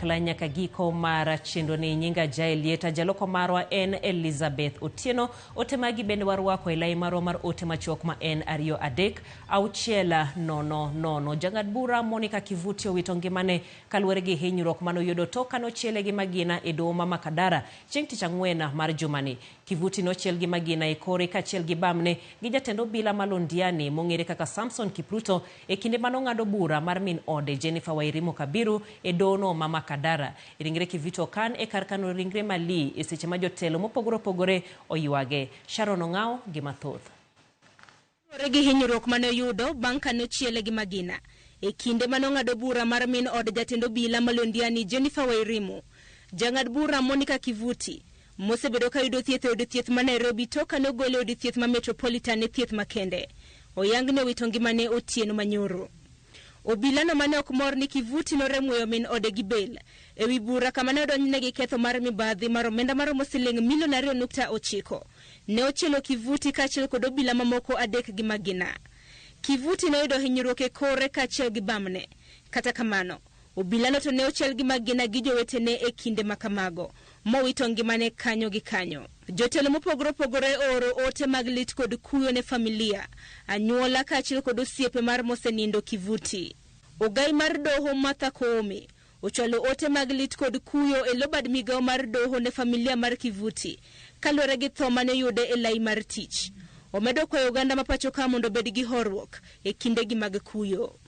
kanyakla nyaka giko mar chenroni. Nyinga Jael Lieta, jaloko marwa en Elizabeth Otieno. Ote magi bende warwako e lai marwa mar ote machuok ma en 2 3 6 0 0. Jang'ad bura Monica Kivuti owito ngimane kaluwore gi hinyruok manoyudo tok kanochiele gi magina e doho ma Makadara chieng' tich ang'wen mar jumani. Kivuti nochiel gi magina e kore kaachiel gi bamne gi jatend obila ma Londiani mong'ere kaka Samson Kipruto e kinde manong'ado bura mar min ode Jennifer Wairimu Kabiru e dohono ma Makadara. Ringre Kivuti okan e kar kano ringre Malii e seche ma jotelo mopogore opogore oywage. Sharon Ong'awo gi mathoth. Kaluwore gi hinyruok mane oyudo bang' kane ochiele gi magina e kinde mane ong'ado bura mar min od jatend obila ma Londiani Jennifer Wairimu. Jang'ad bura Monica Kivuti mosebedo ka yudo thieth e od thieth ma Nairobi tok kane ogole e od thieth ma Metropolitan ne thieth makende. Oyang ni owito ngimane otieno manyoro. Obila no mane ok mor ni Kivuti noremweyo min ode gi bel ewi bura kama ne odonjne gi ketho mar mibadhi mar omenda maromo siling milion 2.9. Ne ochielo Kivuti kaachiel kod obila mamoko adek gi magina. Kivuti noyudo hinyruok e kore kaachiel gi bamne. Kata kamano, obilano to ne ochiel gi magina gi jowetene e kinde ma kamago, mowito ngimane kanyo gi kanyo. Jotelo mopogore opogore ooro ote mag lit kod kuyo ne familia, anyuola kaachiel kod osiepe mar mosenindo Kivuti. Ogai mar doho Martha Koome ochwalo ote mag lit kod kuyo e lo bad migawo mar doho ne familia mar Kivuti kaluwore gi tho mane oyude e lai mar tich. Omedo kwayo oganda ma pacho ka mondo obed gi horuok e kindegi mag kuyo.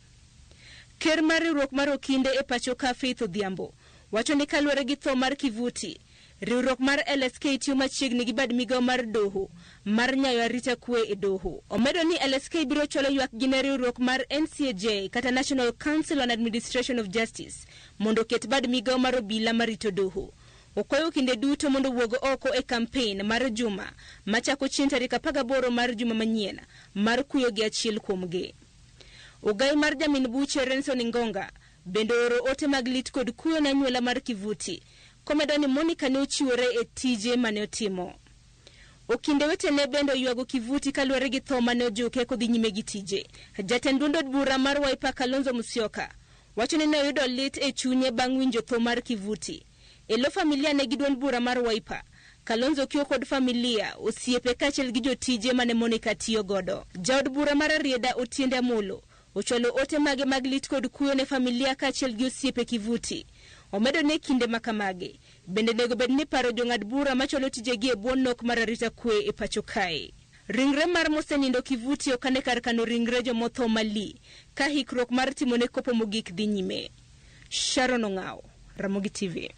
Ker mar riwruok mar okinde e pacho ka Faith Odhiambo wacho ni kaluwore gi tho mar Kivuti, riwruok mar LSK tiyo machiegni gi bad migawo mar doho mar nyayo arita kwe e doho. Omedo ni LSK biro chwalo ywakgi ne riwruok mar NCAJ kata National Council on Administration of Justice mondo oket bad migawo mar obila marito doho. Okwayo kinde duto mondo owuog oko e kampen mar juma machako chieng' tarik 18 mar juma manyien mar kuyo gi achiel kuomgi. Ogai mar jamin buche Renson Ngonga bende ooro ote mag lit kod kuyo ne anyuola mar Kivuti komedo ni Monica ne ochiwore e tije mane otimo. Okinde wetene bende oywago Kivuti kaluwore gi tho mane ojuke kodhi nyime gi tije. Jatend duond od bura mar Wiper Kalonzo Musyoka wacho ni ne oyudo lit e chunye bang' winjo tho mar Kivuti. E lo familia ne gi duond bura mar Wiper, Kalonzo kiyo kod familia, osiepe kaachiel gi jotije mane Monica tiyo godo. Jaod bura mar Rarieda Otiende Amolo ochwalo ote mage mag lit kod kuyo ne familia kaachiel gi osiepe Kivuti. Omedo ni e kinde ma kamagi, bende onego bed ni paro jong'ad bura machwalo tijegi e bwo nok mar arita kwe e pacho kae. Ringre mar mosenindo Kivuti okan e kar kano ringre jomotho Malii ka hikruok mar timone kopo mogik dhi nyime. Sharon Ong'awo, Ramogi TV.